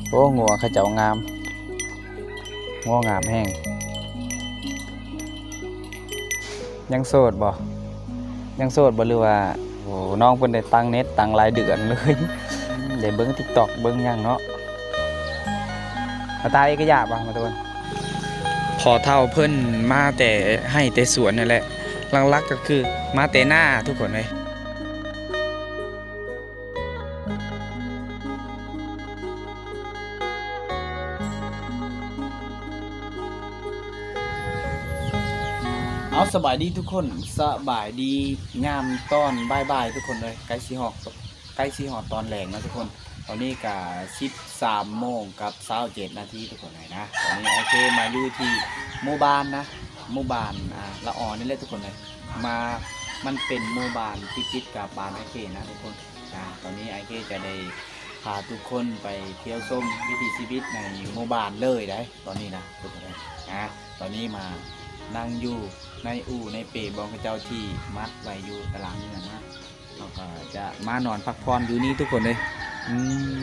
ໂອ້ ງົວເຂົາເຈົ້າງາມ ງົວງາມແຮງ. ຍັງໂສດບໍ່? ຍັງໂສດບໍ່ ຫຼືວ່າ ໂອ້ ນ້ອງເພິ່ນໄດ້ຕັ້ງເນັດຕັ້ງຫຼາຍເດືອນເລີຍ ໄດ້ເບິ່ງຕິກຕັອກເບິ່ງຫຍັງເນາະ. ມາຕາເອກະຍະບໍ່ ມາຕາເບິ່ງ. ພໍ່ເຖົ້າເພິ່ນມາແຕ່ໄຮ່ແຕ່ສວນນັ້ນແຫຼະ ຫຼັກໆກໍຄືມາແຕ່ນາທຸກຄົນເອີຍ. ເອົາ ສະບາຍດີທຸກຄົນ ສະບາຍດີຍາມຕອນບ່າຍໆ ທຸກຄົນເອີຍ ໃກ້ຊິຮອດ ໃກ້ຊິຮອດຕອນແລງແລ້ວທຸກຄົນ. ຕອນນີ້ກະສິບສາມໂມງກັບຊາວເຈັດນາທີທຸກຄົນເອີຍນະ. ຕອນນີ້ໂອເຄ ມາຢູ່ທີ່ໝູ່ບ້ານນະ ໝູ່ບ້ານ ອ່າ ລະອອນີ້ແຫຼະທຸກຄົນເອີຍ. ມາ ມັນເປັນໝູ່ບ້ານຕິດໆກັບບ້ານອ້າຍເຄນະທຸກຄົນ. ອ່າ ຕອນນີ້ອ້າຍເຄຈະໄດ້ພາທຸກຄົນໄປທ່ຽວຊົມວິຖີຊີວິດໃນໝູ່ບ້ານເລີຍໄດ໋ ຕອນນີ້ນະທຸກຄົນເອີຍ. ອ່າ ຕອນນີ້ມານັ່ງຢູ່ໃນອູ່ໃນເປບ່ອນເຂົາເຈົ້າທີ່ມັດໄວ້ຢູ່ຕະຫຼາດເມືອງນະ. ເຮົາກໍຈະມານອນພັກຜ່ອນຢູ່ນີ້ທຸກຄົນເອີຍ. ອືມ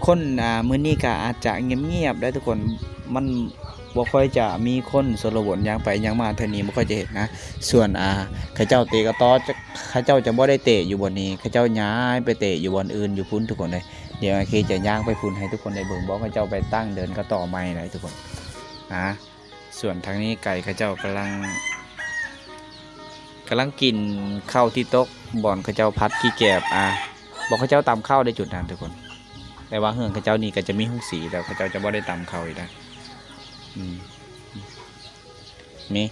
ຄົນ ອ່າ ມື້ນີ້ກໍອາດຈະງຽບໆໄດ໋ທຸກຄົນ ມັນບໍ່ຄ່ອຍຈະມີຄົນ ຊົນລະບົດຍ່າງໄປຍ່າງມາແຖວນີ້ບໍ່ຄ່ອຍຈະເຫັນນະ. ສ່ວນ ອ່າ ເຂົາເຈົ້າເຕະກະຕໍ ຈະ ເຂົາເຈົ້າຈະບໍ່ໄດ້ເຕະຢູ່ບ່ອນນີ້ ເຂົາເຈົ້າຍ້າຍໄປເຕະຢູ່ບ່ອນອື່ນຢູ່ພຸ້ນທຸກຄົນເອີຍ. ດຽວອ້າຍເຄຈະຍ່າງໄປພຸ້ນໃຫ້ທຸກຄົນໄດ້ເບິ່ງ ບໍ່ ເຂົາເຈົ້າໄປຕັ້ງເດີ່ນກະຕໍໃໝ່ໄດ໋ທຸກຄົນ. ອ່າ ສ່ວນທາງນີ້ໄກ່ເຂົາເຈົ້າກຳລັງ ກຳລັງກິນເຂົ້າທີ່ຕົກບ່ອນເຂົາເຈົ້າຜັດຂີ້ແກບ. ອ່າ ບໍ່ ເຂົາເຈົ້າຕຳເຂົ້າໄດ້ຈຸດນັ້ນທຸກຄົນ ແຕ່ວ່າເຮືອນເຂົາເຈົ້ານີ້ກໍຈະມີໂຮງສີ ແລ້ວເຂົາເຈົ້າຈະບໍ່ໄດ້ຕຳເຂົ້າອີກນະ. ອືມ ມີ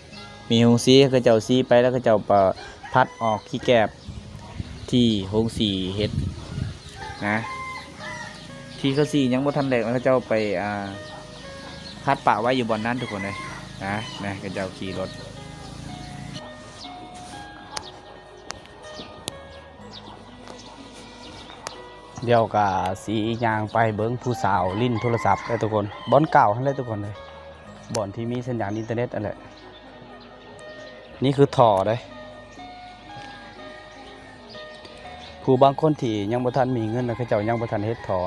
ມີໂຮງສີ ເຂົາເຈົ້າສີໄປ ແລ້ວເຂົາເຈົ້າປະ ຜັດອອກຂີ້ແກບ ທີ່ໂຮງສີເຮັດນະ ທີ່ເຂົາສີຍັງບໍ່ທັນແຫຼກ ແລ້ວເຂົາເຈົ້າໄປ ອ່າ ພັດປະໄວ້ຢູ່ບ່ອນນັ້ນທຸກຄົນເອີຍ. ນະ ນະ ເຂົາເຈົ້າຂີ່ລົດ ດຽວກະຊິຍ່າງໄປເບິ່ງຜູ້ສາວຫຼິ້ນໂທລະສັບເດີທຸກຄົນ ບ່ອນເກົ່າຫັ້ນແຫຼະທຸກຄົນເອີຍ ບ່ອນທີ່ມີສັນຍານອິນເຕີເນັດຫັ້ນແຫຼະ. ນີ້ຄືທໍ່ເດ້ ຜູ້ບາງຄົນທີ່ຍັງບໍ່ທັນມີເງິນນະ ເຂົາເຈົ້າຍັງບໍ່ທັນເຮັດທໍ່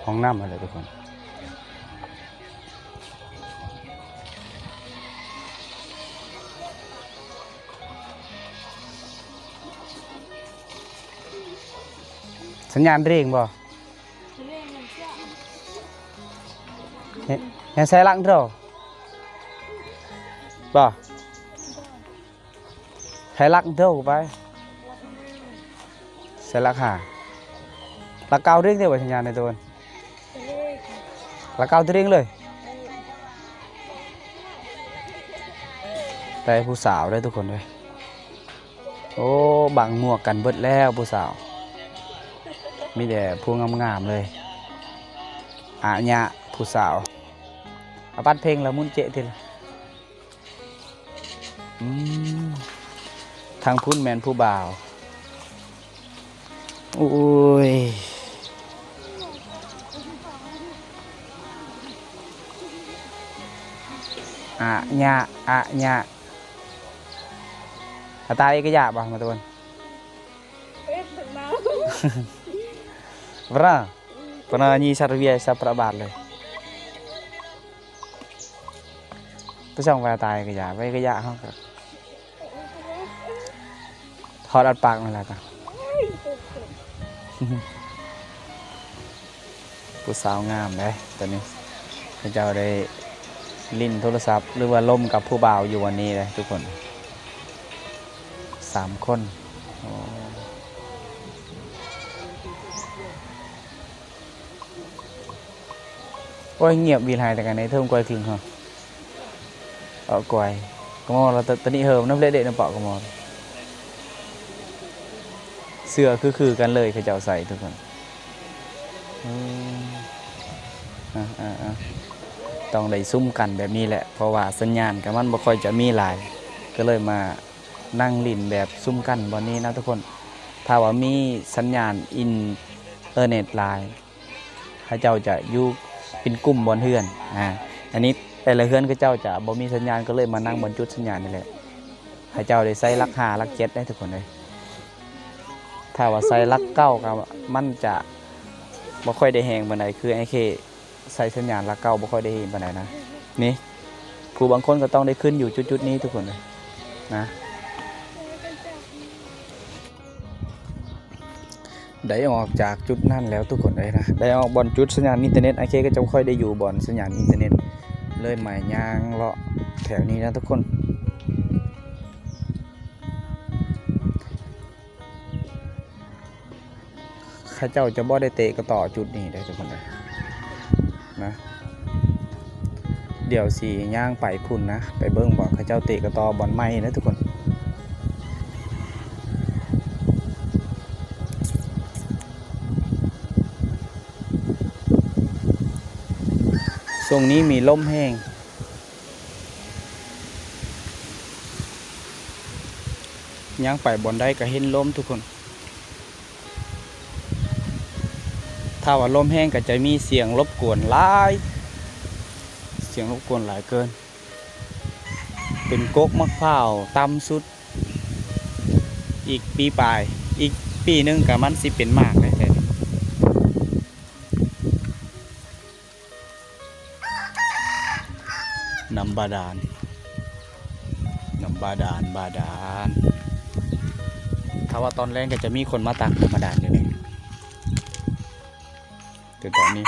ຫ້ອງນ້ຳຫັ້ນແຫຼະທຸກຄົນ. ສັນຍານເຣງບໍ່? ເຮັດ ເຮັດໃສ່ຫຼັງເດີ ບໍ່? ໃສ່ຫຼັກເດີໄປ ໃສ່ຫຼັກຫ້າ ຫຼັກເກົ້າເຣງເດີ ວ່າສັນຍານໃນຕົວ ຫຼັກເກົ້າເຣງເລີຍ. ໄດ້ຜູ້ສາວເດີທຸກຄົນເອີຍ. ໂອ້ ບັງໝວກກັນເບິດແລ້ວຜູ້ສາວ ມີແຕ່ຜູ້ງາມໆເລີຍ. ອາຍະຜູ້ສາວ ອາ ປັດເພງລະມຸນເຈະຕິລະ. ອືມ ທາງພຸ້ນແມ່ນຜູ້ບ່າວ. ໂອ້ຍ ອາຍະ ອາຍະ ອາຕາເອກະຍະບໍ່ ມາຕາເບິ່ງ. ປະ ປະນາຍີສັດວຽສະປະບາດເລີຍ. ໄປສ່ອງແວວຕາເອກະຍະ ໄປເອກະຍະເຮົາກໍ ຖອດອັດປາກນັ້ນແຫຼະຕາ. ຜູ້ສາວງາມເດ້ຕອນນີ້ ເຂົາເຈົ້າໄດ້ຫຼິ້ນໂທລະສັບ ຫຼືວ່າລົມກັບຜູ້ບ່າວຢູ່ວັນນີ້ເດ້ທຸກຄົນ ສາມຄົນ. ໂອ້ ໂອ້ຍ ງຽບວິໄລແຕ່ກັນໃນເທິງກວຍຄຶງເຮົາ ເອົາກວຍກະມໍລະ ຕະ ຕະນິເຫີມນຳເລະເດະນຳເປາະກະມໍ ເສື້ອຄືໆກັນເລີຍ ເຂົາເຈົ້າໃສ່ທຸກຄົນ. ເອີ ອາໆໆ ຕ້ອງໄດ້ຊຸມກັນແບບນີ້ແຫຼະ ເພາະວ່າສັນຍານກະມັນບໍ່ຄ່ອຍຈະມີຫຼາຍ ກະເລີຍມານັ່ງຫຼິ້ນແບບຊຸມກັນບ່ອນນີ້ນະທຸກຄົນ. ຖ້າວ່າມີສັນຍານອິນເຕີເນັດຫຼາຍ ເຂົາເຈົ້າຈະຢູ່ເປັນກຸ່ມບ່ອນເຮືອນ ອາ ອັນນີ້ແຕ່ລະເຮືອນເຂົາເຈົ້າຈະບໍ່ມີສັນຍານ ກໍເລີຍມານັ່ງບ່ອນຈຸດສັນຍານນີ້ແຫຼະ. ເຂົາເຈົ້າໄດ້ໃສ່ຫຼັກຫ້າຫຼັກເຈັດເດ້ທຸກຄົນເອີຍ. ຖ້າວ່າໃສ່ຫຼັກເກົ້າກໍມັນຈະ ບໍ່ຄ່ອຍໄດ້ແຮງປານໃດ ຄືອ້າຍເຄໃສ່ສັນຍານຫຼັກເກົ້າ ບໍ່ຄ່ອຍໄດ້ເຫັນປານໃດນະ. ນີ້ ຜູ້ບາງຄົນກໍຕ້ອງໄດ້ຂຶ້ນຢູ່ຈຸດໆນີ້ທຸກຄົນເອີຍນະ. ໄດ້ອອກຈາກຈຸດນັ້ນແລ້ວທຸກຄົນເອີຍນະ, ໄດ້ອອກບ່ອນຈຸດສັນຍານອິນເຕີເນັດ. ອ້າຍເຄກໍຈະບໍ່ຄ່ອຍໄດ້ຢູ່ບ່ອນສັນຍານອິນເຕີເນັດ ເລີຍມາຍ່າງເລາະແຖວນີ້ນະທຸກຄົນ. ເຂົາເຈົ້າຈະບໍ່ໄດ້ເຕະກະຕໍ້ຈຸດນີ້ເດ້ທຸກຄົນເອີຍນະ. ດຽວຊິຍ່າງໄປພຸ້ນນະ ໄປເບິ່ງບ່ອນເຂົາເຈົ້າເຕະກະຕໍ້ບ່ອນໃໝ່ເດີທຸກຄົນ. ຊ່ວງນີ້ມີລົມແຮງ. ຍ່າງໄປບ່ອນໃດກໍເຫັນລົມທຸກຄົນ. ຖ້າວ່າລົມແຮງກໍຈະມີສຽງລົບກວນຫຼາຍ, ສຽງລົບກວນຫຼາຍເກີນ. ເປັນກົກໝາກພ້າວຕ່ຳສຸດ ອີກປີປາຍ, ອີກປີໜຶ່ງກໍມັນຊິເປັນໝາກແລ້ວ. ນ້ຳບາດານ ນ້ຳບາດານ ບາດານ. ຖ້າວ່າຕອນແລງກໍຈະມີຄົນມາຕັກນ້ຳບາດານຢູ່ນີ້ ແຕ່ຕອນນີ້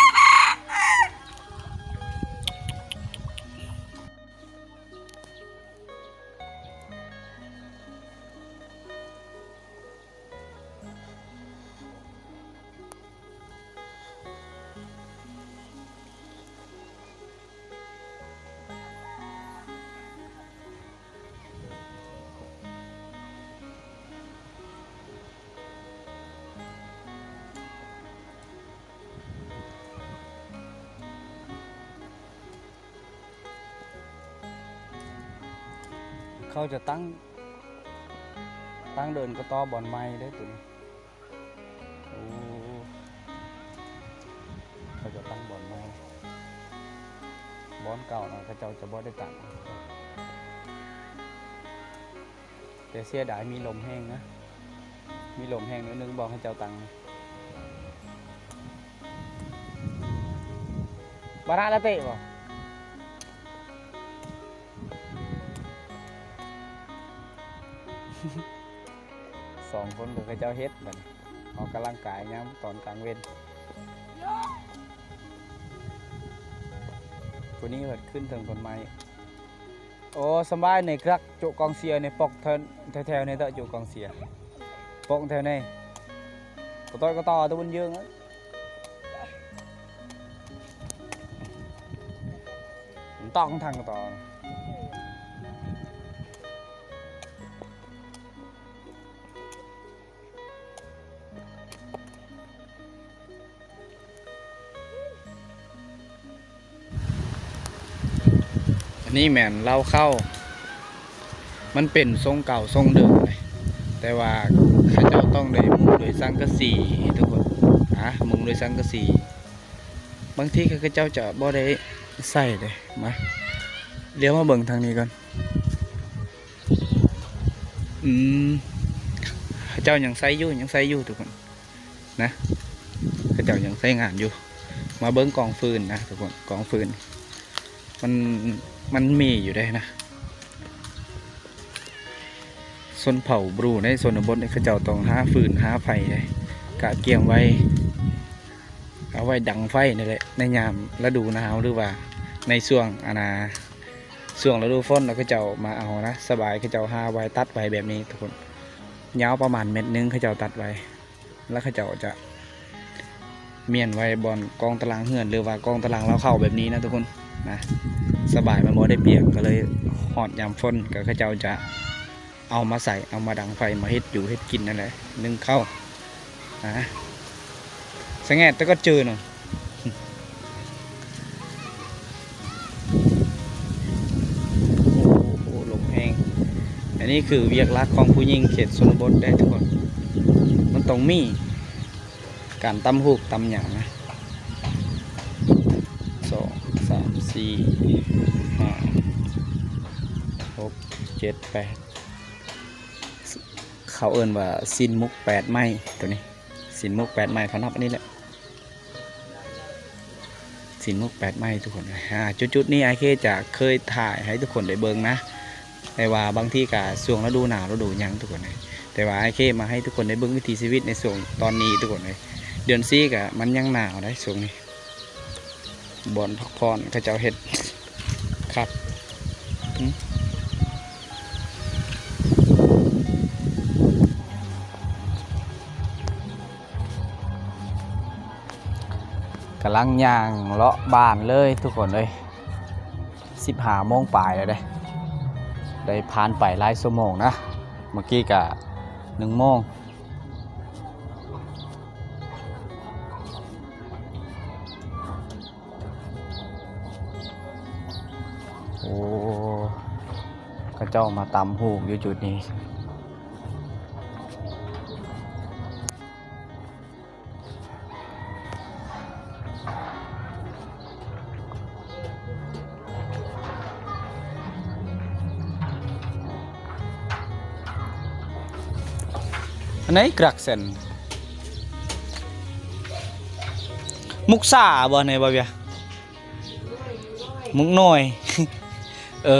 ເຂົາຈະຕັ້ງ ຕັ້ງເດີ່ນກະຕໍ້ບ່ອນໃໝ່ເດ້ໂຕນີ້. ໂອ້ ເຂົາຈະຕັ້ງບ່ອນໃໝ່, ບ່ອນເກົ່ານະ ເຂົາເຈົ້າຈະບໍ່ໄດ້ຕັ້ງ. ແຕ່ເສຍດາຍມີລົມແຮງນະ, ມີລົມແຮງໜ້ອຍໜຶ່ງ ບອກໃຫ້ເຈົ້າຕັ້ງ. ບານາລາເຕະບໍ່? ສອງຄົນກໍເຂົາເຈົ້າເຮັດບັດນີ້ ອອກກຳລັງກາຍຍາມຕອນກາງເວັນ. ຜູ້ນີ້ເພິ່ນຂຶ້ນເທິງຕົ້ນໄມ້. ໂອ້ ສະບາຍໃນກຣັກໂຈະກອງເຊຍໃນປົກເທິງ ແຖວໆໃນເຕາະໂຈະກອງເຊຍ ປົກແຖວໃນ ກະຕ້ອຍກະຕໍ້ຕະບຸນເຢິງ. ມັນຕ້ອງທາງຕໍ່. ອັນນີ້ແມ່ນເລົ້າເຂົ້າ ມັນເປັນຊົງເກົ່າຊົງເດີມເລີຍ ແຕ່ວ່າເຂົາເຈົ້າຕ້ອງໄດ້ມຸງດ້ວຍສັງກະສີ ທຸກຄົນ ອາ ມຸງດ້ວຍສັງກະສີ. ບາງທີເຂົາເຈົ້າຈະບໍ່ໄດ້ໃສ່ເດ້. ມາ ລຽວມາເບິ່ງທາງນີ້ກ່ອນ. ອືມ ເຂົາເຈົ້າຍັງໃຊ້ຢູ່ ຍັງໃຊ້ຢູ່ທຸກຄົນນະ ເຂົາເຈົ້າຍັງໃຊ້ງານຢູ່. ມາເບິ່ງກອງຟືນນະທຸກຄົນ ກອງຟືນ ມັນ ມັນມີຢູ່ເດ້ນະ. ຊົນເຜົ່າບຣູໃນຊົນນະບົດນີ້ ເຂົາເຈົ້າຕ້ອງຫາຟືນຫາໄຟເດ້ ກະກຽມໄວ້ ເອົາໄວ້ດັງໄຟນີ້ແຫຼະ ໃນຍາມລະດູໜາວ ຫຼືວ່າໃນຊ່ວງ ອັນນ່າ ຊ່ວງລະດູຝົນ ແລ້ວເຂົາເຈົ້າມາເອົານະ ສະບາຍ. ເຂົາເຈົ້າຫາໄວ້ຕັດໄວ້ແບບນີ້ທຸກຄົນ ຍາວປະມານແມັດໜຶ່ງ ເຂົາເຈົ້າຕັດໄວ້. ແລ້ວເຂົາເຈົ້າຈະມ້ຽນໄວ້ບ່ອນກອງຕາລາງເຮືອນ ຫຼືວ່າກອງຕາລາງເລົ້າເຂົ້າແບບນີ້ນະທຸກຄົນນະ ສະບາຍ. ມັນບໍ່ໄດ້ປຽກ ກໍເລີຍຮອດຍາມຝົນ ກໍເຂົາເຈົ້າຈະເອົາມາໃສ່ ເອົາມາດັງໄຟ ມາເຮັດຢູ່ເຮັດກິນນັ້ນແຫຼະ ໜຶ້ງເຂົ້ານະ. ສະແງດແຕ່ກໍຈື່ນະ. ໂອ້ ໂອ້ ລົມແຮງ. ອັນນີ້ຄືວຽກຫຼັກຂອງຜູ້ຍິງເຂດຊົນນະບົດເດ້ທຸກຄົນ ມັນຕ້ອງມີການຕຳຫູກຕຳຫຍັງນະ. ສອງ ສາມ ສີ່ ຫ້າ ຫົກ ເຈັດ ແປດ ເຂົາເອີ້ນວ່າຊີ້ນໝົກແປດໄມ້ ໂຕນີ້ ຊີ້ນໝົກແປດໄມ້ ເຂົານັບອັນນີ້ແຫຼະ. ຊີ້ນໝົກແປດໄມ້ທຸກຄົນເອີຍ. ອ່າ ຈຸດໆນີ້ອ້າຍເຄຈະເຄີຍຖ່າຍໃຫ້ທຸກຄົນໄດ້ເບິ່ງນະ ແຕ່ວ່າບາງທີກະຊ່ວງລະດູໜາວລະດູຫຍັງທຸກຄົນເອີຍ. ແຕ່ວ່າອ້າຍເຄມາໃຫ້ທຸກຄົນໄດ້ເບິ່ງວິຖີຊີວິດໃນຊ່ວງຕອນນີ້ທຸກຄົນເອີຍ. ເດືອນສີ່ກະມັນຍັງໜາວໄດ໋ຊ່ວງນີ້. ບ່ອນພັກຜ່ອນເຂົາເຈົ້າເຮັດຄັກ. ກຳລັງຍ່າງເລາະບ້ານເລີຍທຸກຄົນເອີຍ. ສິບຫ້າໂມງປາຍແລ້ວເດ້ ໄດ້ຜ່ານໄປຫຼາຍຊົ່ວໂມງນະ. ເມື່ອກີ້ກະໜຶ່ງໂມງ. ໂອ້ ເຂົາເຈົ້າມາຕຳຫູກຢູ່ຈຸດນີ້. ອັນໃດກຣັກແຊນ ມຸກສາບໍ່ໃນບ່າວເວຍ? ມຸກນ້ອຍ ເອີ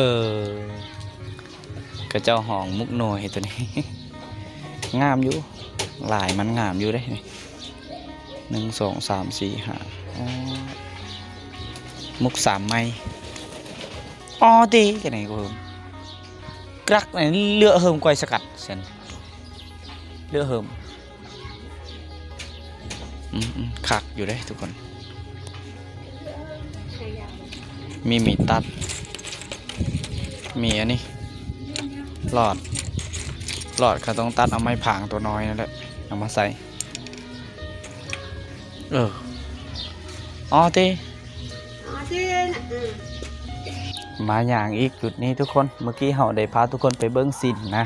ເຂົາເຈົ້າຮ້ອງມຸກນ້ອຍໂຕນີ້ ງາມຢູ່ ລາຍມັນງາມຢູ່ເດ້. ໜຶ່ງ ສອງ ສາມ ສີ່ ຫ້າ ອໍ ມຸກສາມໄມ້. ອໍ ເຕ ກະໄນກໍເຫິມ ກຣັກໄນເລືອກເຫິມກວາຍສະກັດຊັ້ນ ເລືອກເຫິມ. ອືມໆ ຄັກຢູ່ເດ້ທຸກຄົນ. ມີມີດຕັດ ມີອັນນີ້ ຫຼອດ ຫຼອດ ເຂົາຕ້ອງຕັດເອົາໄມ້ພາງໂຕນ້ອຍນັ້ນແຫຼະ ເອົາມາໃສ່. ເອີ ອໍ ເຕ ມາຍ່າງອີກຈຸດນີ້ທຸກຄົນ. ເມື່ອກີ້ເຮົາໄດ້ພາທຸກຄົນໄປເບິ່ງຊີ້ນນະ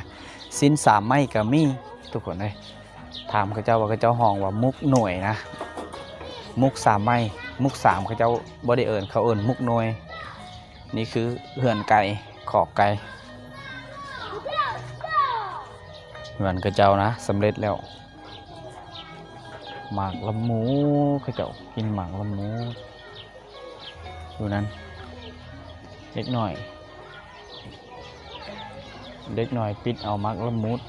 ຊີ້ນສາມໄມ້ກະມີທຸກຄົນເອີຍ. ຖາມເຂົາເຈົ້າວ່າ ເຂົາເຈົ້າຮ້ອງວ່າມຸກໜ່ວຍນະ ມຸກສາມໄມ້ ມຸກສາມ ເຂົາເຈົ້າບໍ່ໄດ້ເອີ້ນ ເຂົາເອີ້ນມຸກໜ່ວຍ. ນີ້ຄືເຮືອນໄກ່ ຄອກໄກ່ ເຮືອນເຂົາເຈົ້ານະ ສຳເລັດແລ້ວ. ໝາກລະມຸດ ເຂົາເຈົ້າກິນໝາກລະມຸດ. ຢູ່ນັ້ນ ເດັກນ້ອຍ ເດັກນ້ອຍປິດເອົາໝາກລະມຸດ.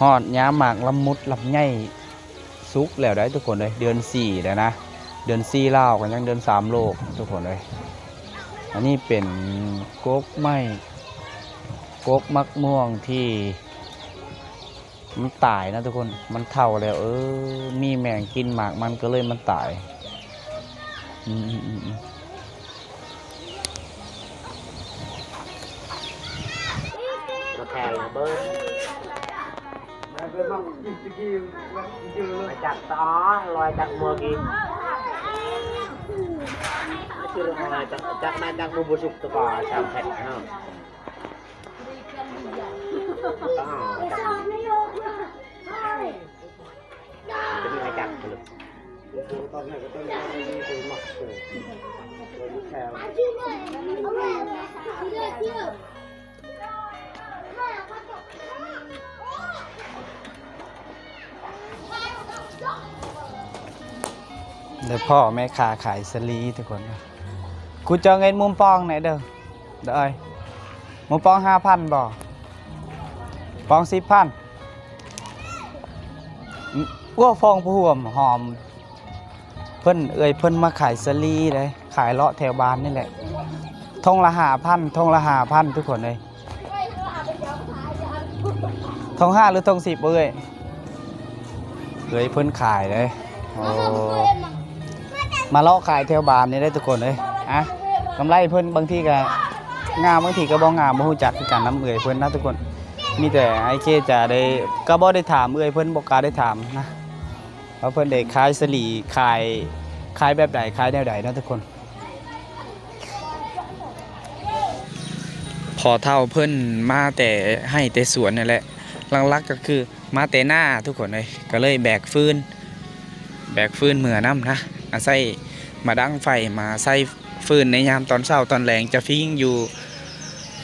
ຮອດຍາມໝາກລະມຸດລຳໄຍສຸກແລ້ວໄດ໋ທຸກຄົນເອີຍ. ເດືອນສີ່ແລ້ວນະ ເດືອນສີ່ລາວກໍຍັງເດືອນສາມໂລກທຸກຄົນເອີຍ. ອັນນີ້ເປັນກົກໄມ້ ກົກໝາກມ່ວງທີ່ ມັນຕາຍນະທຸກຄົນ ມັນເຖົ້າແລ້ວ ເອີ ມີແມງກິນໝາກມັນ ກໍເລີຍມັນຕາຍ. ອືມໆໆໆ ມາແຂ່ງເບິ່ງ ມາຈັກຕໍ່ ລອຍຈັກມົວກີ້ ມາຈື່ລອຍຈັກ ຈັກມາຈັກບໍ່ ບໍ່ສຸກຕະກອສາມແພັກເນາະ. ໄດ້ພໍ້ແມ່ຄ້າຂາຍສາລີທຸກຄົນ. ກູເຈົ້າເງິນມຸມປອງແດ່ເດີ ເດີ ມຸມປອງຫ້າພັນບໍ່? ປອງສິບພັນ. ໂອ້ ຟອງຜູ້ຮ່ວມຫອມ ເພິ່ນ ເອື້ອຍເພິ່ນມາຂາຍສາລີເດ້ ຂາຍເລາະແຖວບ້ານນີ້ແຫຼະ. ຖົງລະຫ້າພັນ ຖົງລະຫ້າພັນທຸກຄົນເອີຍ. ຖົງຫ້າ ຫຼື ຖົງສິບເອີຍ? ເອື້ອຍເພິ່ນຂາຍເດ້. ໂອ້ ມາເລາະຂາຍແຖວບ້ານນີ້ໄດ້ທຸກຄົນເອີຍ. ອະ ກຳໄລເພິ່ນບາງທີກະງາມ ບາງທີກະບໍ່ງາມ ບໍ່ຮູ້ຈັກຄືກັນນຳເອື້ອຍເພິ່ນນະທຸກຄົນ. ມີແຕ່ອ້າຍເຄຈະໄດ້ ກະບໍ່ໄດ້ຖາມເອື້ອຍເພິ່ນ ບໍ່ກ້າໄດ້ຖາມນະ ວ່າເພິ່ນໄດ້ຂາຍສາລີ ຂາຍ ຂາຍແບບໃດ ຂາຍແນວໃດນະທຸກຄົນ. ພໍ່ເຖົ້າເພິ່ນມາແຕ່ໄຮ່ແຕ່ສວນນີ້ແຫຼະ ຫຼັກໆກໍຄື ມາແຕ່ນາທຸກຄົນເອີຍ ກໍເລີຍແບກຟືນ ແບກຟືນເມືອນຳນະ ອາໄສມາດັງໄຟ ມາໃສ່ຟືນໃນຍາມຕອນເຊົ້າຕອນແລງ ຈະພິງຢູ່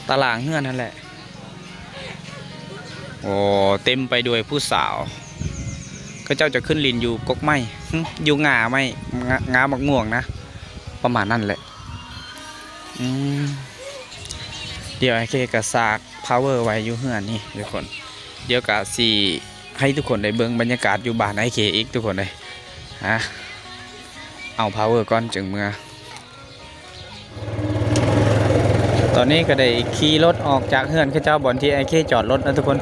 ຕາລ່າງເຮືອນຫັ້ນແຫຼະ. ໂອ້ ເຕັມໄປດ້ວຍຜູ້ສາວ ເຂົາເຈົ້າຈະຂຶ້ນຫຼິ້ນຢູ່ກົກໄມ້ ຫຶ ຢູ່ງ່າໄມ້ ງ່າ ງ່າໝາກມ່ວງນະ ປະມານນັ້ນແຫຼະ. ອືມ ດຽວອ້າຍເຄກະສາກພາວເວີໄວ້ຢູ່ເຮືອນນີ້ທຸກຄົນ ດຽວກະຊິໃຫ້ທຸກຄົນໄດ້ເບິ່ງບັນຍາກາດຢູ່ບ້ານອ້າຍເຄອີກທຸກຄົນເອີຍ. ອາ ເອົາພາວເວີກ່ອນຈຶ່ງເມືອ. ຕອນນີ້ກໍໄດ້ຂີ່ລົດອອກຈາກເຮືອນເຂົາເຈົ້າ ບ່ອນທີ່ອ້າຍເຄຈອດລົດນະທຸກຄົນ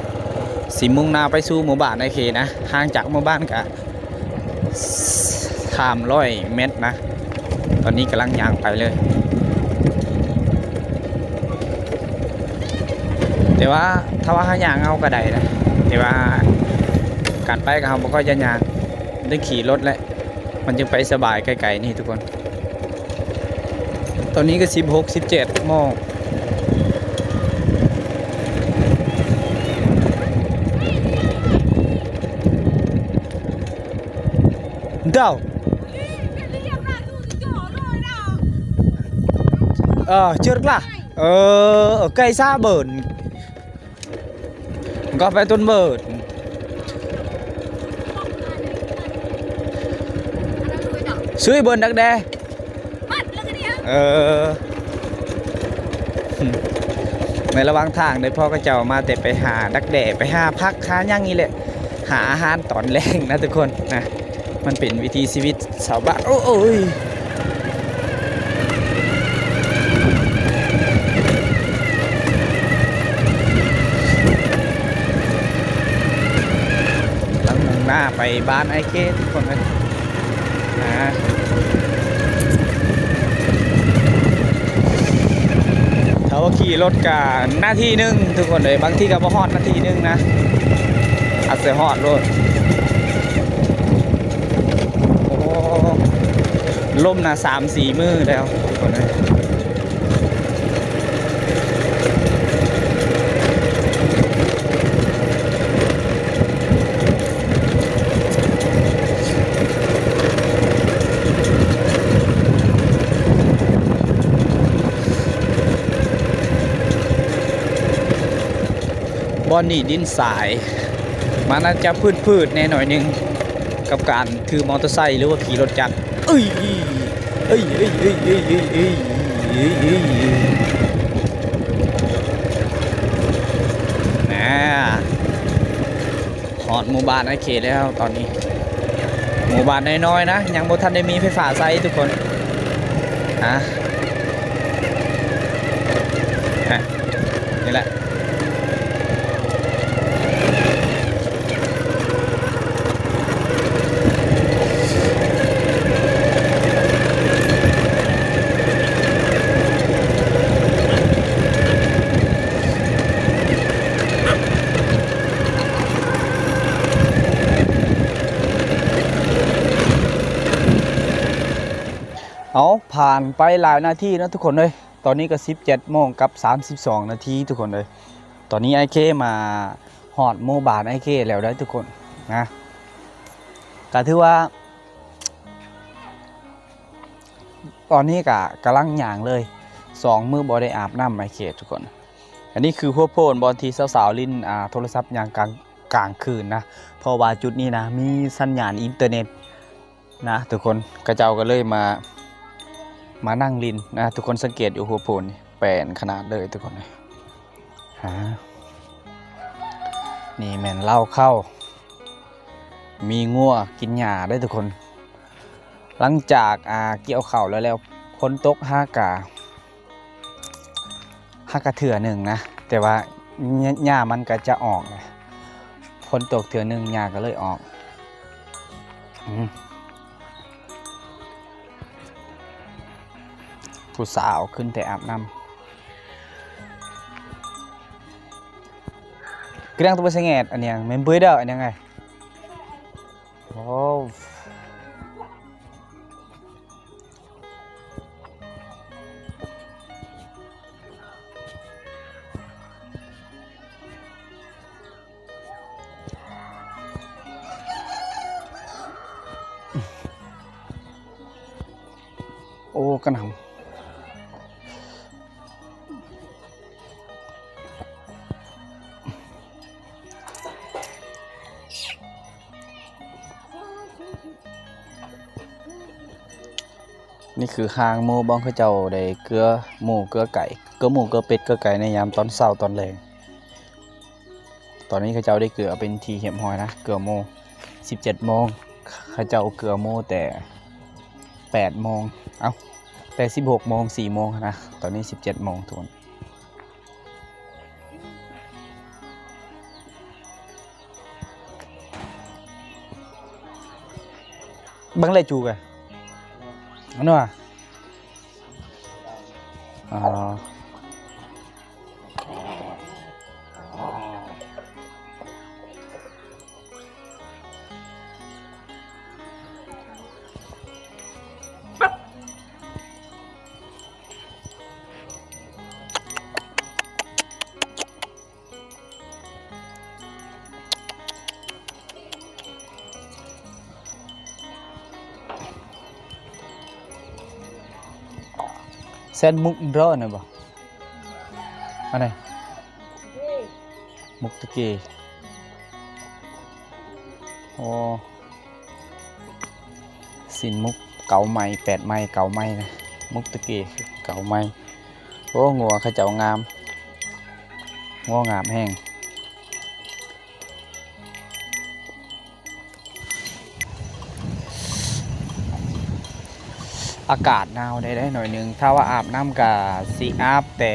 ຊິມຸ່ງໜ້າໄປສູ່ໝູ່ບ້ານອ້າຍເຄນະ ຫ່າງຈາກໝູ່ບ້ານກະ ສາມຮ້ອຍແມັດນະ. ຕອນນີ້ກຳລັງຍ່າງໄປເລີຍ ແຕ່ວ່າຖ້າວ່າເຮົາຍ່າງເອົາກໍໄດ້ນະ ແຕ່ວ່າການໄປກໍເຮົາບໍ່ຄ່ອຍຈະຍ່າງ ໄດ້ຂີ່ລົດແຫຼະ ມັນຈຶ່ງໄປສະບາຍໄກໆນີ້ທຸກຄົນ. ຕອນນີ້ກໍສິບຫົກ ສິບເຈັດໂມງ. ເຈົ້າ ເອີ ເຈີກລະ ເອີ ໄກ່ຊາເບີນ ກໍໄປຕົ້ນເບີນ ຊຸຍເບີນດັກແດ້. ເອີ ໃນລະຫວ່າງທາງໄດ້ພໍ້ເຂົາເຈົ້າມາແຕ່ໄປຫາດັກແດ້ ໄປຫາຜັກຫາຫຍັງນີ້ແຫຼະ ຫາອາຫານຕອນແລງນະທຸກຄົນນະ ມັນເປັນວິຖີຊີວິດຊາວບ້ານ. ໂອ້ ໂອ້ຍ ກຳລັງມຸ່ງໜ້າໄປບ້ານອ້າຍເຄທຸກຄົນເອີຍ. ອາ ຖ້າວ່າຂີ່ລົດກະນາທີໜຶ່ງທຸກຄົນເອີຍ ບາງທີກະບໍ່ຮອດນາທີໜຶ່ງນະ ອາດຈະຮອດໂລດ. ໂອ້ ລົມນະ ສາມສີ່ມື້ແລ້ວທຸກຄົນເອີຍ. ບ່ອນນີ້ດິນຊາຍ ມັນອາດຈະພືດໆແດ່ໜ້ອຍໜຶ່ງ ກັບການ ຖືມໍເຕີໄຊ ຫຼືວ່າຂີ່ລົດຈັກ ເອີຍ ເອີຍ ນະ ຮອດໝູ່ບ້ານອ້າຍເຄແລ້ວຕອນນີ້ ໝູ່ບ້ານນ້ອຍໆນະ ຍັງບໍ່ທັນໄດ້ມີໄຟຟ້າໃຊ້ທຸກຄົນ ອາ ອາ ນີ້ແຫຼະ. ເອົາ ຜ່ານໄປຫຼາຍນາທີເນາະທຸກຄົນເອີຍ. ຕອນນີ້ກໍສິບເຈັດໂມງກັບສາມສິບສອງນາທີທຸກຄົນເອີຍ. ຕອນນີ້ອ້າຍເຄມາຮອດໝູ່ບ້ານອ້າຍເຄແລ້ວເດີທຸກຄົນນະ. ກໍຖືວ່າຕອນນີ້ກໍກຳລັງຍ່າງເລີຍ ສອງມື້ບໍ່ໄດ້ອາບນ້ຳອ້າຍເຄທຸກຄົນ. ອັນນີ້ຄືຫົວໂພນບ່ອນທີ່ສາວໆຫຼິ້ນ ອ່າ ໂທລະສັບຍາມກາງ ກາງຄືນນະ ເພາະວ່າຈຸດນີ້ນະ ມີສັນຍານອິນເຕີເນັດ ນະທຸກຄົນ ເຂົາເຈົ້າກໍເລີຍມາ ມານັ່ງຫຼິ້ນນະ. ທຸກຄົນສັງເກດຢູ່ຫົວໂພນນີ້ ແປນຂະໜາດເລີຍທຸກຄົນ. ຮະ ນີ້ແມ່ນເລົ້າເຂົ້າ ມີງົວກິນຫຍ້າເດີທຸກຄົນ. ຫຼັງຈາກ ອ່າ ກ່ຽວເຂົ້າແລ້ວ ແລ້ວ ຝົນຕົກຫາກະ ຫາກະເທື່ອໜຶ່ງນະ ແຕ່ວ່າ ຫຍ້າ ຫຍ້າມັນກໍຈະອອກນະ ຝົນຕົກເທື່ອໜຶ່ງ ຫຍ້າກໍເລີຍອອກ. ອືມ ຜູ້ສາວຂຶ້ນແຕ່ອາບນ້ຳ ກະດັງຕົວສະແງດ ອັນຫຍັງ ແມ່ນເບີຍເດີ ອັນຫຍັງໄງ ໂອ້. ໂອ້ ກະໜ່ຳ. ນີ້ຄືຮ່າງໝູ່ບ່ອນເຂົາເຈົ້າໄດ້ເກືອໝູ່ເກືອໄກ່ ເກືອໝູ່ເກືອເປັດເກືອໄກ່ໃນຍາມຕອນເຊົ້າຕອນແລງ. ຕອນນີ້ເຂົາເຈົ້າໄດ້ເກືອເປັນທີ່ຮຽບຮ້ອຍນະ ເກືອໝູ່ ສິບເຈັດໂມງ ເຂົາເຈົ້າເກືອໝູ່ແຕ່ແປດໂມງ ເອົ້າ ແຕ່ສິບຫົກໂມງ ສີ່ໂມງນະ. ຕອນນີ້ສິບເຈັດໂມງທຸກຄົນ. ເບິ່ງເລຈູກະ ອັນນັ້ນ ອໍ. ແຊນມຸກເດີນະບໍ່? ອັນໃດ? ມຸກຕະເກ. ໂອ້. ຊີ້ນໝູ ເກົ້າໄມ້ ແປດໄມ້ ເກົ້າໄມ້ນະ ໝູກຕະເກ ເກົ້າໄມ້. ໂອ້ ງົວເຂົາເຈົ້າງາມ ງົວງາມແຮງ. ອາກາດໜາວແດ່ໆ ໜ້ອຍໜຶ່ງ. ຖ້າວ່າອາບນ້ຳກະຊິອາບແຕ່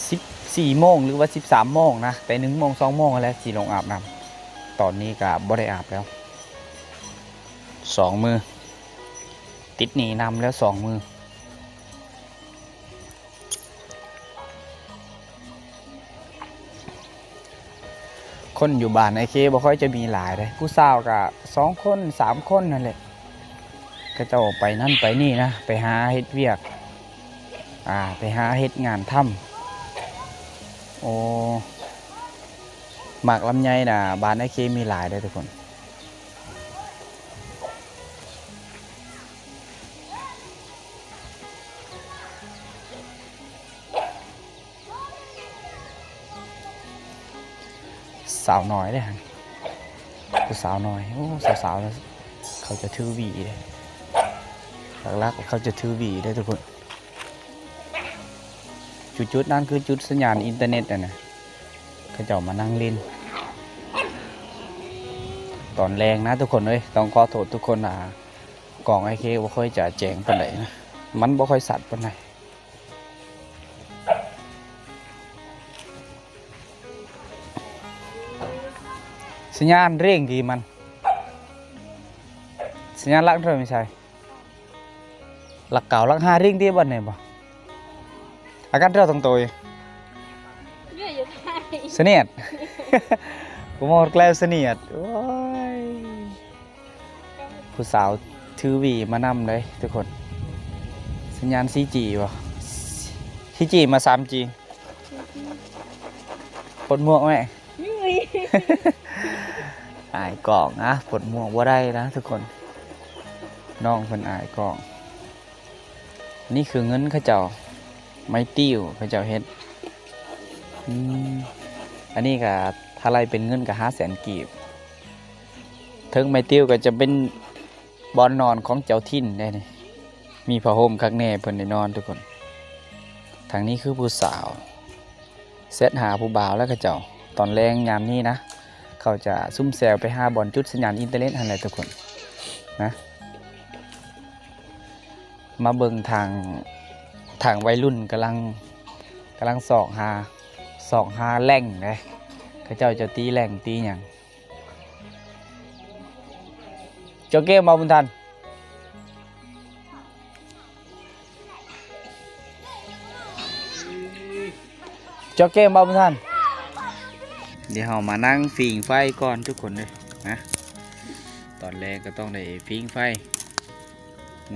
ສິບສີ່ໂມງ ຫຼືວ່າສິບສາມໂມງນະ ແຕ່ໜຶ່ງໂມງ ສອງໂມງຫັ້ນແຫຼະ ຊິລົງອາບນ້ຳ. ຕອນນີ້ກະບໍ່ໄດ້ອາບແລ້ວ ສອງມື້ ຕິດໜີ້ນ້ຳແລ້ວ ສອງມື້. ຄົນຢູ່ບ້ານອ້າຍເຄບໍ່ຄ່ອຍຈະມີຫຼາຍເດ້ ຜູ້ສາວກະສອງຄົນ ສາມຄົນຫັ້ນແຫຼະ. ເຂົາເຈົ້າໄປນັ້ນໄປນີ້ນະ ໄປຫາເຮັດວຽກ ອ່າ ໄປຫາເຮັດງານທຳ. ໂອ້ ໝາກລຳໄຍນະ ບ້ານອ້າຍເຄມີຫຼາຍເດ້ທຸກຄົນ. ສາວນ້ອຍເດ້ຫັ້ນ ຜູ້ສາວນ້ອຍ. ໂອ້ ສາວໆ ເຂົາຈະຖືຫວີເດ້ ຫຼັກໆ ເຂົາຈະຖືຫວີເດ້ທຸກຄົນ. ຈຸດໆ ນັ້ນຄືຈຸດສັນຍານອິນເຕີເນັດຫັ້ນນະ ເຂົາເຈົ້າມານັ່ງຫຼິ້ນຕອນແລງນະທຸກຄົນເອີຍ. ຕ້ອງຂໍໂທດທຸກຄົນ ອ່າ ກ້ອງອ້າຍເຄບໍ່ຄ່ອຍຈະແຈ້ງປານໃດນະ ມັນບໍ່ຄ່ອຍຊັດປານໃດ. ສັນຍານເລັ່ງກີມັນ ສັນຍານຫຼັກເທົ່າໃດ ມີໄຊ ຫຼັກເກົ້າ ຫຼັກຫ້າ ເລັ່ງຕີບັດນີ້ບໍ່? ອາການເທົ່າຕົງໂຕ ສະເໜຽດ ກູມອດແກລ້ວສະເໜຽດ. ໂອ້ຍ ຜູ້ສາວຖືຫວີມານຳເດ້ທຸກຄົນ. ສັນຍານສີ່ຈີບໍ່? ສີ່ຈີມາສາມຈີ. ປົດໝວກແມ່. ອາຍກ້ອງນະ ປົດໝວກບໍ່ໄດ້ນະທຸກຄົນ. ນ້ອງເພິ່ນອາຍກ້ອງ. ນີ້ຄືເງິນເຂົາເຈົ້າ ໄມ້ຕິ້ວເຂົາເຈົ້າເຮັດ. ອືມ ອັນນີ້ກະຖ້າໄລ່ເປັນເງິນກະຫ້າແສນກີບ. ເທິງໄມ້ຕິ້ວກະຈະເປັນບ່ອນນອນຂອງເຈົ້າຖິ່ນເດ້ນີ້ ມີຜ້າຫົ່ມຄັກແນ່ເພິ່ນໄດ້ນອນທຸກຄົນ. ທາງນີ້ຄືຜູ້ສາວແຊັດຫາຜູ້ບ່າວແລ້ວເຂົາເຈົ້າ. ຕອນແລງຍາມນີ້ນະ ເຂົາຈະຊຸ່ມແຊວໄປຫາບ່ອນຈຸດສັນຍານອິນເຕີເນັດຫັ້ນແຫຼະທຸກຄົນນະ. ມາເບິ່ງທາງ ທາງໄວລຸ້ນກຳລັງ ກຳລັງຊອກຫາ ຊອກຫາແຫຼ່ງເດ້ ເຂົາເຈົ້າຈະຕີແຫຼ່ງຕີຫຍັງ. ເຈົ້າເກມບໍ່ ບຸນທັນ? ເຈົ້າເກມບໍ່ ບຸນທັນ? ດຽວເຮົາມານັ່ງຝີງໄຟກ່ອນທຸກຄົນເດີນະ. ຕອນແລງກໍຕ້ອງໄດ້ຝີງໄຟ.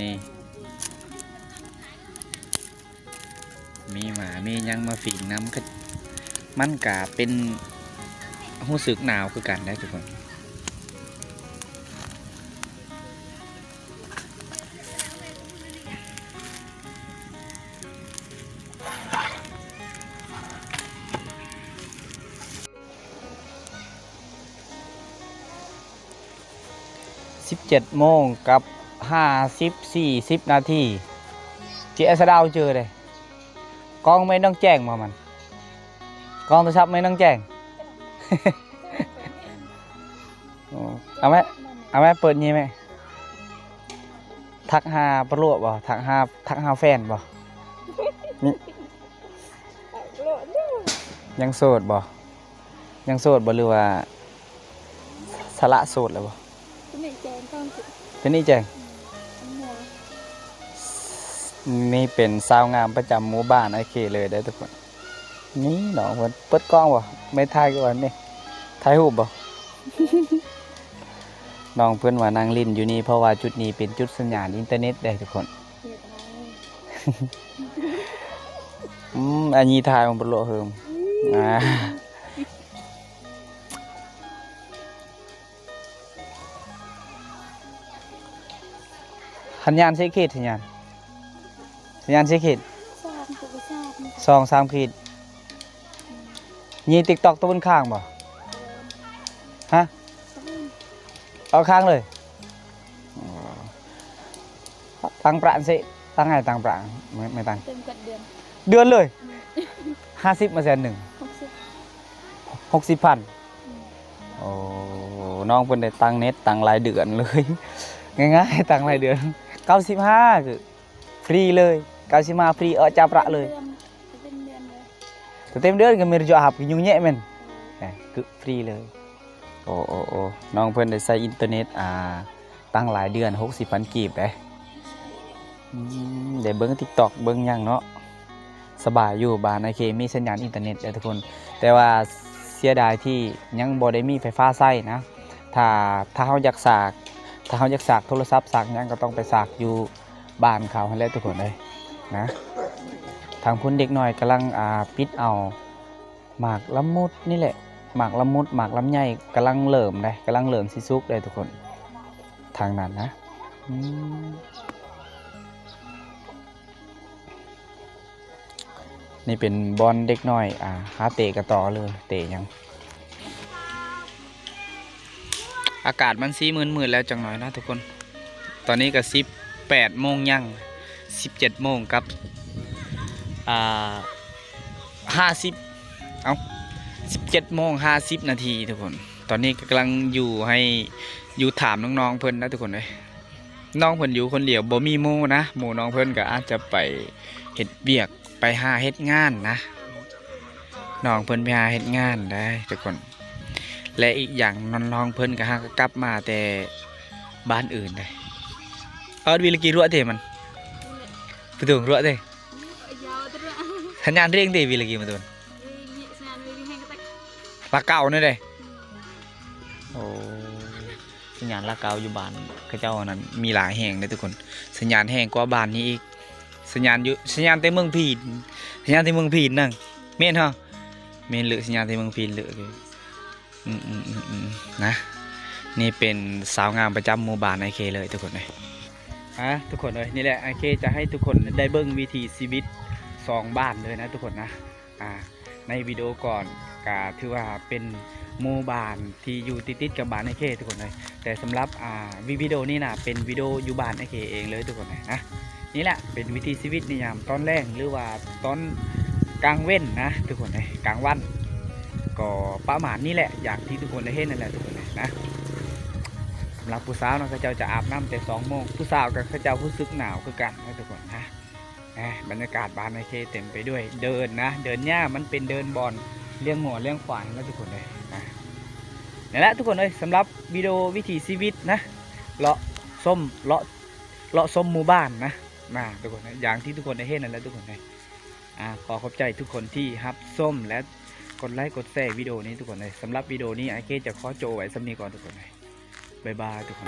ນີ້ ມີໝາມີຫຍັງມາຝີງນຳ ມັນກະເປັນ ຮູ້ສຶກໜາວຄືກັນເດ້ທຸກຄົນ. ສິບເຈັດໂມງກັບຫ້າສິບ ສີ່ສິບນາທີ. ຈີເອັສດາວເຈີເດ້. ກ້ອງແມ່ນ້ອງແຈ້ງບໍ່ມັນ? ກ້ອງໂທລະສັບແມ່ນ້ອງແຈ້ງ. ໂອ້ ເອົາແມ່ ເອົາແມ່ ເປີດນີ້ແມ່. ທັກຫາປະຫຼວດບໍ່? ທັກຫາ ທັກຫາແຟນບໍ່? ນີ້ ຍັງໂສດບໍ່? ຍັງໂສດບໍ່ ຫຼືວ່າສະຫຼະໂສດແລ້ວບໍ່? ໂຕນີ້ແຈ້ງກ່ອນ ໂຕນີ້ແຈ້ງ. ອືມ ອັນຫົວ ນີ້ເປັນສາວງາມປະຈຳໝູ່ບ້ານອ້າຍເຄເລີຍເດີທຸກຄົນ. ນີ້ນ້ອງເພິ່ນເປີດກ້ອງບໍ່? ແມ່ຖ່າຍກ່ອນນີ້ ຖ່າຍຮູບບໍ່? ນ້ອງເພິ່ນວ່ານັ່ງຫຼິ້ນຢູ່ນີ້ ເພາະວ່າຈຸດນີ້ເປັນຈຸດສັນຍານອິນເຕີເນັດເດ້ທຸກຄົນ. ອືມ ອັນນີ້ຖ່າຍມັນບໍ່ເລາະເຫິມ. ອືມ ອ່າ ສັນຍານເສຍເຂດ ສັນຍານ ສັນຍານເສຍເຂດ ສອງ ສອງສາມຂີດ. ມີຕິກຕອກຕົວບົນຄ້າງບໍ່? ຮະ? ເອົາຄ້າງເລີຍ. ອໍ ຕັ້ງປະເສ ຕັ້ງໃຫ້ຕັ້ງປະ ແມ່ ແມ່ຕັ້ງ ເຕັມກັບເດືອນ ເດືອນເລີຍ. ອືມ ຫ້າສິບມາແສນໜຶ່ງ ຫົກສິບ ຫົກສິບພັນ. ອືມ ໂອ້ ນ້ອງເພິ່ນໄດ້ຕັ້ງເນັດຕັ້ງລາຍເດືອນເລີຍ. ງ່າຍໆ ຕັ້ງລາຍເດືອນ ເກົ້າສິບຫ້າ ຄື ຟຣີເລີຍ ເກົ້າສິບຫ້າ ຟຣີ ເອົາຈາປະເລີຍ. ເຕັມເດືອນ ເຕັມເດືອນເລີຍ ແຕ່ເຕັມເດືອນກໍມີຈະຮັບ ຍຸງແຍະແມ່ນ ເອີ ແໝ ຄືຟຣີເລີຍ. ໂອ້ ໂອ້ ໂອ້ ນ້ອງເພິ່ນໄດ້ໃຊ້ອິນເຕີເນັດ ອ່າ ຕັ້ງລາຍເດືອນ ຫົກສິບພັນກີບເດ້. ອືມ ໄດ້ເບິ່ງຕິກຕອກ ເບິ່ງຫຍັງເນາະ. ສະບາຍຢູ່ ບ້ານອ້າຍເຄມີສັນຍານອິນເຕີເນັດເດ້ທຸກຄົນ ແຕ່ວ່າເສຍດາຍທີ່ຍັງບໍ່ໄດ້ມີໄຟຟ້າໃຊ້ນະ. ຖ້າ ຖ້າເຮົາຢາກສາກ ຖ້າເຮົາຢາກສາກໂທລະສັບສາກຫຍັງ ກໍຕ້ອງໄປສາກຢູ່ບ້ານເຂົາຫັ້ນແຫຼະທຸກຄົນເອີຍນະ. ທາງພຸ້ນເດັກນ້ອຍກຳລັງ ອ່າ ປິດເອົາໝາກລະມຸດນີ້ແຫຼະ ໝາກລະມຸດ ໝາກລຳໄຍກຳລັງເລີ່ມເດ້ ກຳລັງເລີ່ມຊິສຸກເດ້ທຸກຄົນ ທາງນັ້ນນະ. ອືມ ນີ້ເປັນບ່ອນເດັກນ້ອຍ ອ່າ ຫາເຕະກະຕໍ ຫຼືເຕະຫຍັງ. ອາກາດມັນຊິມືດໆແລ້ວຈັກໜ້ອຍນະທຸກຄົນ. ຕອນນີ້ກໍສິບແປດໂມງຍັງ ສິບເຈັດໂມງກັບ ອ່າ ຫ້າສິບ ເອົ້າ ສິບເຈັດໂມງຫ້າສິບນາທີທຸກຄົນ. ຕອນນີ້ກໍກຳລັງຢູ່ໃຫ້ ຢູ່ຖາມນ້ອງໆເພິ່ນນະທຸກຄົນເອີຍ. ນ້ອງເພິ່ນຢູ່ຄົນດຽວ ບໍ່ມີໝູ່ນະ ໝູ່ນ້ອງເພິ່ນກໍອາດຈະໄປເຮັດວຽກ ໄປຫາເຮັດງານນະ ນ້ອງເພິ່ນໄປຫາເຮັດງານໄດ໋ທຸກຄົນ. ແລະ ອີກຢ່າງນ້ອງໆເພິ່ນກໍຫາກໍກັບມາແຕ່ບ້ານອື່ນໄດ໋. ເອີ ວິລະກີ ikuat deh man? Betul, kuat deh. ສັນຍານເລັ່ງເດ ວິລະກີ ມາໂຕນ ລະເກົານີ້ເດ. ໂອ້ ສັນຍານລະເກົາຢູ່ບ້ານເຂົາເຈົ້ານັ້ນມີຫຼາຍແຮງເດ້ທຸກຄົນ. ສັນຍານແຮງກວ່າບ້ານນີ້ອີກ. ສັນຍານຢູ່ ສັນຍານແຕ່ເມືອງພີນ ສັນຍານແຕ່ເມືອງພີນນັ້ນ ແມ່ນເນາະ. ແມ່ນເລີຍ ສັນຍານແຕ່ເມືອງພີນເລີຍ. ອືມໆໆໆ ນະ ນີ້ເປັນສາວງາມປະຈຳໝູ່ບ້ານອ້າຍເຄເລີຍທຸກຄົນເອີຍ. ອ່າ ທຸກຄົນເອີຍ ນີ້ແຫຼະ ອ້າຍເຄຈະໃຫ້ທຸກຄົນໄດ້ເບິ່ງວິຖີຊີວິດສອງບ້ານເລີຍນະທຸກຄົນນະ. ອ່າ ໃນວິດີໂອກ່ອນກໍຖືວ່າເປັນໝູ່ບ້ານທີ່ຢູ່ຕິດໆກັບບ້ານອ້າຍເຄທຸກຄົນເອີຍ. ແຕ່ສຳລັບ ອ່າ ວິ ວິດີໂອນີ້ນະ ເປັນວິດີໂອຢູ່ບ້ານອ້າຍເຄເອງເລີຍທຸກຄົນເອີຍນະ. ນີ້ແຫຼະເປັນວິຖີຊີວິດໃນຍາມຕອນແລງ ຫຼືວ່າຕອນກາງເວັນນະທຸກຄົນເອີຍ. ກາງວັນກໍປະມານນີ້ແຫຼະ ຢ່າງທີ່ທຸກຄົນໄດ້ເຫັນນັ້ນແຫຼະທຸກຄົນເອີຍນະ. ສຳລັບຜູ້ສາວເນາະ ເຂົາເຈົ້າຈະອາບນ້ຳແຕ່ສອງໂມງ. ຜູ້ສາວກໍເຂົາເຈົ້າຮູ້ສຶກໜາວຄືກັນນະທຸກຄົນນະ. ອ່າ ບັນຍາກາດບ້ານອ້າຍເຄເຕັມໄປດ້ວຍເດີ່ນນະ ເດີ່ນຫຍ້າ ມັນເປັນເດີ່ນບ່ອນລ້ຽງງົວລ້ຽງຄວາຍນະທຸກຄົນເອີຍ. ອ່າ ນັ້ນແຫຼະທຸກຄົນເອີຍ ສຳລັບວິດີໂອວິຖີຊີວິດນະ ເລາະຊົມ ເລາະ ເລາະຊົມໝູ່ບ້ານນະ ນະທຸກຄົນເອີຍ ຢ່າງທີ່ທຸກຄົນໄດ້ເຫັນນັ້ນແຫຼະທຸກຄົນເອີຍ. ອ່າ ຂໍຂອບໃຈທຸກຄົນທີ່ຮັບຊົມ ແລະ ກົດໄລກົດແຊວິດີໂອນີ້ທຸກຄົນເອີຍ. ສຳລັບວິດີໂອນີ້ ອ້າຍເຄຈະຂໍໂຈະໄວ້ສ່ຳນີ້ກ່ອນທຸກຄົນເອີຍ. ບາຍບາຍທຸກຄົນ.